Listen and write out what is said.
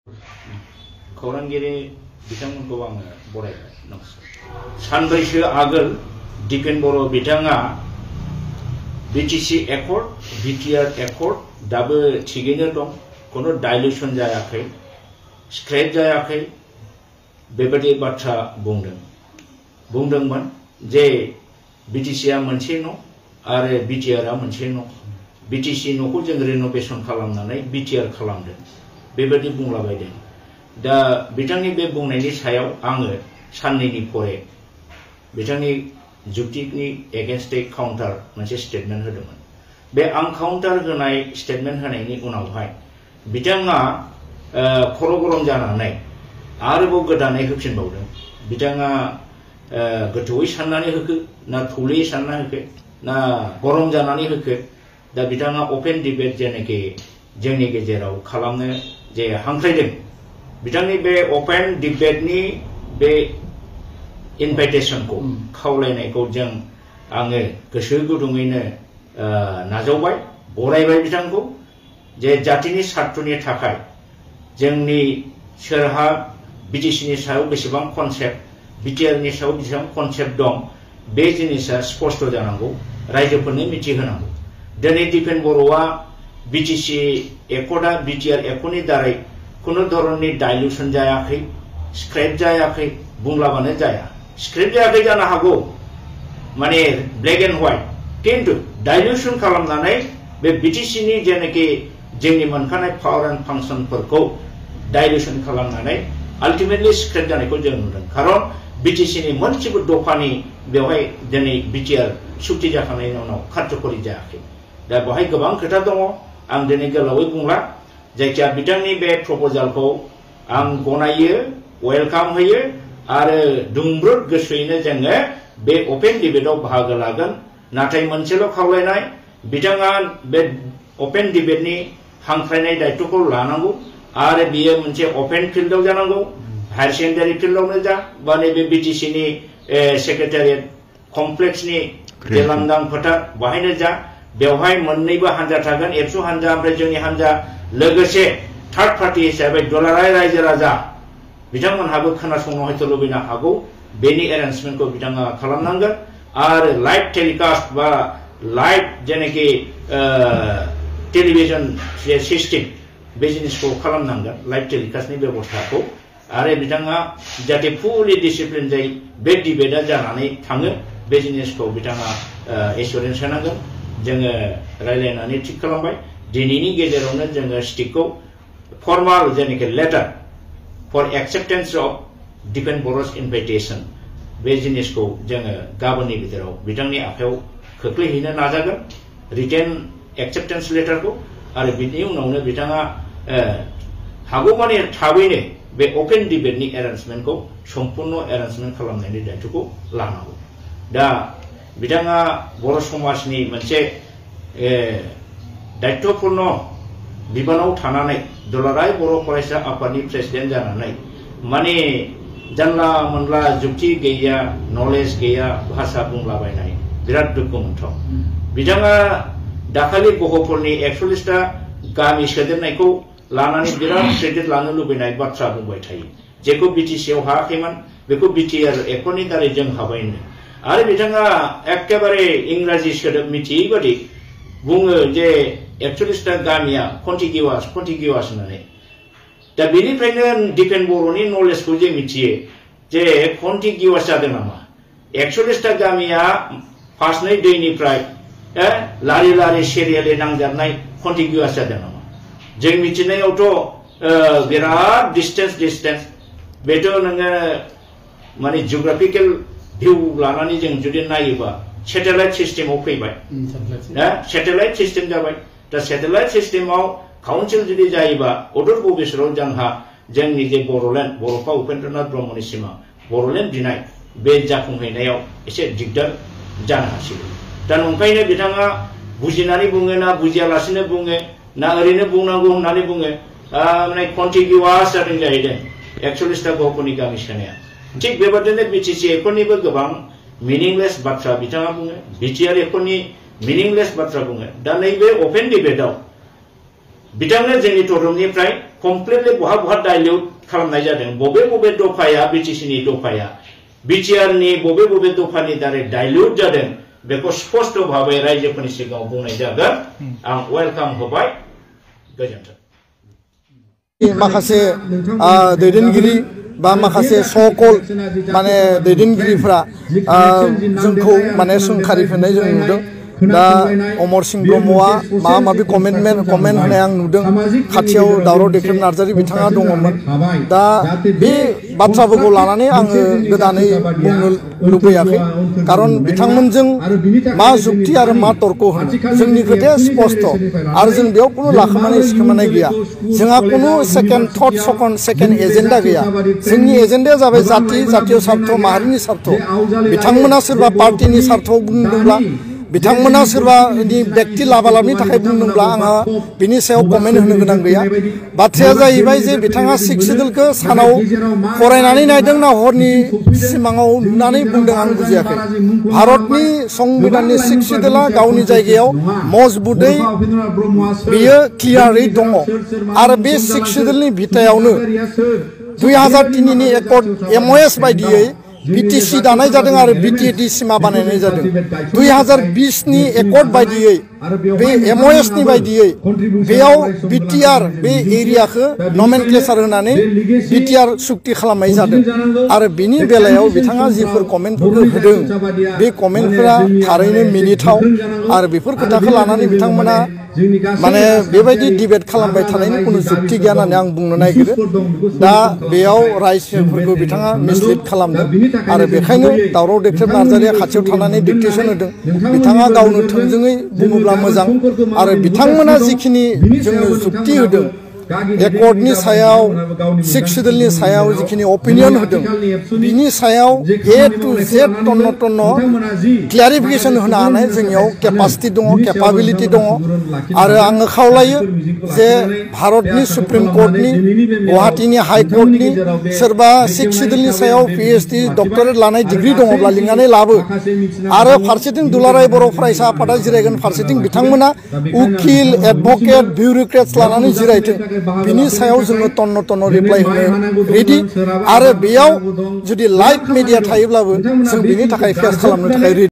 खौरांगिरि बिथांमोनखौ आङो बरायबाय नमस्कार। सानब्रैसो आगोल दिपेन बर' बिथाङा बिटिसि एकर्ड बिटिआर एकर्ड दाबो थिगैनो दं, कोनो डाइल्यूशन जायाखै, स्क्रैप जायाखै, बेबायदि बाथ्रा बुंदोंमोन जे बिटिसिआ मोनसे न' आरो बिटिआरआ मोनसे न', बिटिसि न'खौ जों रिनोवेशन खालामनानै बिटिआर खालामदों बेबायदि बुंलाबायदों। दा बिथांनि बे बुंनायनि सायाव आङो साननैनि परे बिथांनि जुक्तिनि एगेन्स्टै काउंटार मोनसे स्टेटमेंट होदोंमोन। बे आं काउंटार होनाय स्टेटमेंट होनायनि उनावहाय बिथाङा खर' गरम जानानै आरोबाव गोदानै होफिनबावदों। बिथाङा गोथौयै साननानै होखो ना थौलेयै सानना होखो ना गरम जानानै होखो, दा बिथाङा अपेन डिबेट जेनाखि जोंनि गेजेराव खालामनो जे हांख्रायदों, बिथांनि बे अपेन डिबेटनि बे इनभाइटेशनखौ खावलायनायखौ आङो गोसो गुदुङैनो नाजावबाय, बरायबाय बिथांखौ जे जातिनि सार्थनि थाखाय जोंनि सोरहा बिटिसिनि सायाव बेसेबां कनसेप्ट, बिटिआरनि सायाव बेसेबां कनसेप्ट दं, बे जिनिसा स्पष्ट जानांगौ, रायजोफोरनो मिथिहोनांगौ। दिनै दिपेन बर'आ बिटिसि एकर्डआ बिटिआर एकर्डनि दारै कुनु धरननि डाइल्यूशन जायाखै, स्क्रैप जायाखै बुंलाबानो जाया। स्क्रैप जायाखै जानो हागौ, माने ब्लैक एंड व्हाइट, किन्तु डाइल्यूशन खालामनानै बे बिटिसिनि जेनाखि जोंनि मोनखानाय पावर एंड फांशनफोरखौ डाइल्यूशन खालामनानै आल्टिमेटलि स्क्रैप जानायखौ जों नुदों। खारन बिटिसिनि मोनसेबो दफानि बेवहाय दिनै बिटिआर सुक्ति जाखांनायनि उनाव कार्यकरि जायाखै। दा बेवहाय गोबां खोथा दङ, आं दिनै गोलावै बुंला। जायखिया बिथांनि बे प्रपोजालखौ आं गनायो, वेलकाम होयो आरो दुंब्रुद गोसोयैनो जोङो बे अपेन डिबेटआव बाहागो लागोन। नाथाय मोनसेल' खावलायनाय, बिथाङा बे अपेन डिबेटनि हांख्रायनाय दायित्वखौ लानांगौ आरो बियो मोनसे अपेन फिल्डआव जानांगौ, हायर सेकेन्डारि फिल्डआवनो जा बा नैबे बिटिसिनि सेक्रेटारियेट कमप्लेक्सनि जे लांदां फोथार बाहायनो जा। बेवहाय मोननैबो हान्जा थागोन, एबसु हान्जा ओमफ्राय जोंनि हान्जा, लोगोसे थार्ड पार्टी हिसाबै दुलाराय रायजो राजा बिथांमोनहाबो खोनासंनो हयथ' लुबैनो हागौ। बेनि एरेन्जमेन्टखौ बिथाङा खालामनांगोन आरो लाइभ टेलिकास्ट बा लाइभ जेनाखि टेलिभिजन जे सिस्टेम बे जिनिसखौ खालामनांगोन, लाइभ टेलिकास्टनि बेबस्थाखौ। आरो बिथाङा जाहाथे फुलि डिसिप्लिन जायो बे डिबेटआ जानानै थाङो, बे जिनिसखौ बिथाङा एसुरेन्स होनांगोन। जोङो रायलायनानै थिग खालामबाय। दिनैनि गेजेरावनो जोङो स्टिकखौ फर्माल जेनाखि letter for acceptance of Dipen Boro's invitation बे जिनिसखौ जोङो गाबोननि गेजेराव बिथांनि आखायाव खोख्लैहैनो नाजागोन, रिटेन एक्सेप्टेन्स लेटारखौ। आरो बिनि उनावनो बिथाङा हागौमानि थाबैनो बे अपेन डिबेटनि एरेन्जमेन्टखौ सम्पूर्ण एरेन्जमेन्ट खालामनायनि दायित्वखौ लानांगौ। दा बिथाङा बर' समाजनि मोनसे दायित्वपूर्ण बिबानाव थानानै दुलाराय बर' फरायसा आफादनि प्रेसिडेन्ट जानानै माने जानला मोनला जुक्ति गैया, नलेज गैया भाषा बुंलाबायनाय बिराद दुखु मोनथाव। बिथाङा दाखालि गहपुरनि 41टा गामि सोदेरनायखौ लानानै बिराद क्रेडिट लानो लुबैनाय बाथ्रा बुंबाय थायो। जेखौ बिटिसिआव हायाखैमोन बेखौ बिटिआर एकर्डनि दारै जों हाबायनो। आरो बिथाङा एखेबारे इंराजि सोदोब मिथियै बादि बुङो जे 41टा गामिया कन्टिगिउवास होननानै। दा बेनिफ्रायनो दिपेन बर'नि नलेजखौ जों मिथियो जे कन्टिगिउवास जादों नामा। 41टा गामिया फार्स्टनै दैनिफ्राय लारि लारि सिरियालै नांजाबनाय कन्टिगिउवास जादों नामा। जों मिथिनायावथ' बिराद डिस्टेन्स बेथ' नोङो माने जिअग्राफिकेल भिउ लानानै जों जुदि नायोबा सेटेलाइट सिस्टेमाव फैबाय, सेटेलाइट सिस्टेम जाबाय। दा सेटेलाइट सिस्टेमाव काउन्सिल जुदि जायोबा अदूर भबिसतआव जोंहा जोंनि जे बर'लेण्ड, बड'फा उपेन्द्रनाथ ब्रह्मनि सिमा बर'लेण्ड बिनाय बे जाफुंहैनायाव एसे दिगदार जानो हासिगौ। दा नंखायनो बिथाङा बुजिनानै बुङो ना बुजियालासिनो बुङो ना ओरैनो बुंनांगौ होननानै बुङो, माने कन्टिगिउवास जादों जाहैदों 41टा गहपुरनि गामि सोनाया। थिग बेबादिनो बिटिसि एकर्डनिबो गोबां मिनिंलेस बाथ्रा बिथाङा बुङो, बिटिआर एकर्डनि मिनिंलेस बाथ्रा बुङो। दा नैबे अपेन डिबेटआव बिथांनो जोंनि तरफनिफ्राय कमप्लिटलि बहा बहा डाइल्यूट खालामनाय जादों बबे बबे दफाया बिटिसिनि दफाया बिटिआरनि बबे बबे दफानि दारै डाइल्यूट जादों बेखौ स्पष्ट भाबै रायजोफोरनि सिगाङाव बुंनाय जागोन आं वेलकाम होबाय गोजोन्थों माखासे दैदेनगिरि बा माखासे सकल माने दैदेनगिरिफ्रा जोंखौ माने सोंखारिफिननाय जों नुदों दा अमर सिंह ब्रह्मआ माबा माबि कमेन्ट होनाय आं नुदों खाथियाव दावराव देख्रेब नार्जारी बिथाङा दङमोन दा बे बाथ्राफोरखौ लानानै आङो गोदानै बुंनो लुबैयाखै कारन बिथांमोनजों मा जुक्ति आरो मा तर्क होनो जोंनि खोथाया स्पष्ट आरो जों बेयाव कुनु लाखोमानाय सिखोमानाय गैया जोंहा कुनु सेकेन्ड थट सेकेन्ड एजेन्डा गैया जोंनि एजेन्डाया जाबाय जातीय स्वार्थ माहारिनि स्वार्थ बिथांमोना सोरबा पार्टीनि स्वार्थआव बुंदोंब्ला बिथांमोना सोरबा व्यक्ति लाबालाबनि थाखाय बुंदोंब्ला आंहा बिनि सायाव कमेन्ट होनो गोनां गैया बाथ्राया जाहैबाय जे बिथाङा सिक्स सिडुलखौ सानाव फरायनानै नायदों ना हरनि सिमाङाव नुनानै बुंदों आं बुजियाखै भारतनि संबिधाननि सिक्स सिडुला गावनि जायगायाव मजबुतै बेयो क्लियारै दङ आरो बे सिक्स सिडुलनि बिथायावनो 2003 नि एकर्ड MOS बायदियै BTC दानाय जादों आरो BTAD सिमा बानायनाय जादों 2020 नि एकर्ड बायदियै बे MOS नि बायदियै बेयाव BTR बे एरियाखौ नमेनक्लेचार होनानै BTR सुक्ति खालामनाय जादों आरो बिनि बेलायाव बिथाङा जिफोर कमेन्टफोर होदों बे कमेन्टफोरा थारैनो मिनिथाव आरो बेफोर खोथाखौ लानानै बिथांमोना माने बेबायदि डिबेट खालामबाय थानायनि कुनु जुक्ति गैया होननानै आं बुंनो नागिरो दा बेयाव रायजोफोरखौ बिथाङा मिसलिड खालामदों आरो बेखायनो दावराव देख्रेब नार्जारीया खाथियाव थानानै डिक्टेसन होदों बिथाङा गावनो थोंजोङै बुङोब्ला मोजां आरो बिथांमोना जिखिनि जोंनो जुक्ति होदों एकर्डनि सायाव सिक्स सिडुलनि सायाव जिखिनि अपिनियन होदों बिनि सायाव A to Z टन्न क्लियारिफिकेसन होनो हानाय जोंनियाव केपासिटि दङ केपाबिलिटि दङ आरो आङो खावलायो जे भारतनि सुप्रिम कर्टनि गुवाहाटीनि हाइ कर्टनि सोरबा सिक्स सिडुलनि सायाव PhD डक्टरेट लानाय डिग्री दङब्ला लिंनानै लाबो आरो फारसेथिं दुलाराय बर' फरायसा आफादा जिरायगोन फारसेथिं बिथांमोना उकिल एडभकेट बिउरोक्रेट्स लानानै जिरायथों बिनि सायाव जोङो टन्न रिप्लाइ होनो रेडि आरो बेयाव जुदि लाइभ मिडिया थायोब्लाबो जों बिनि थाखाय फेस खालामनो थाखाय रेडि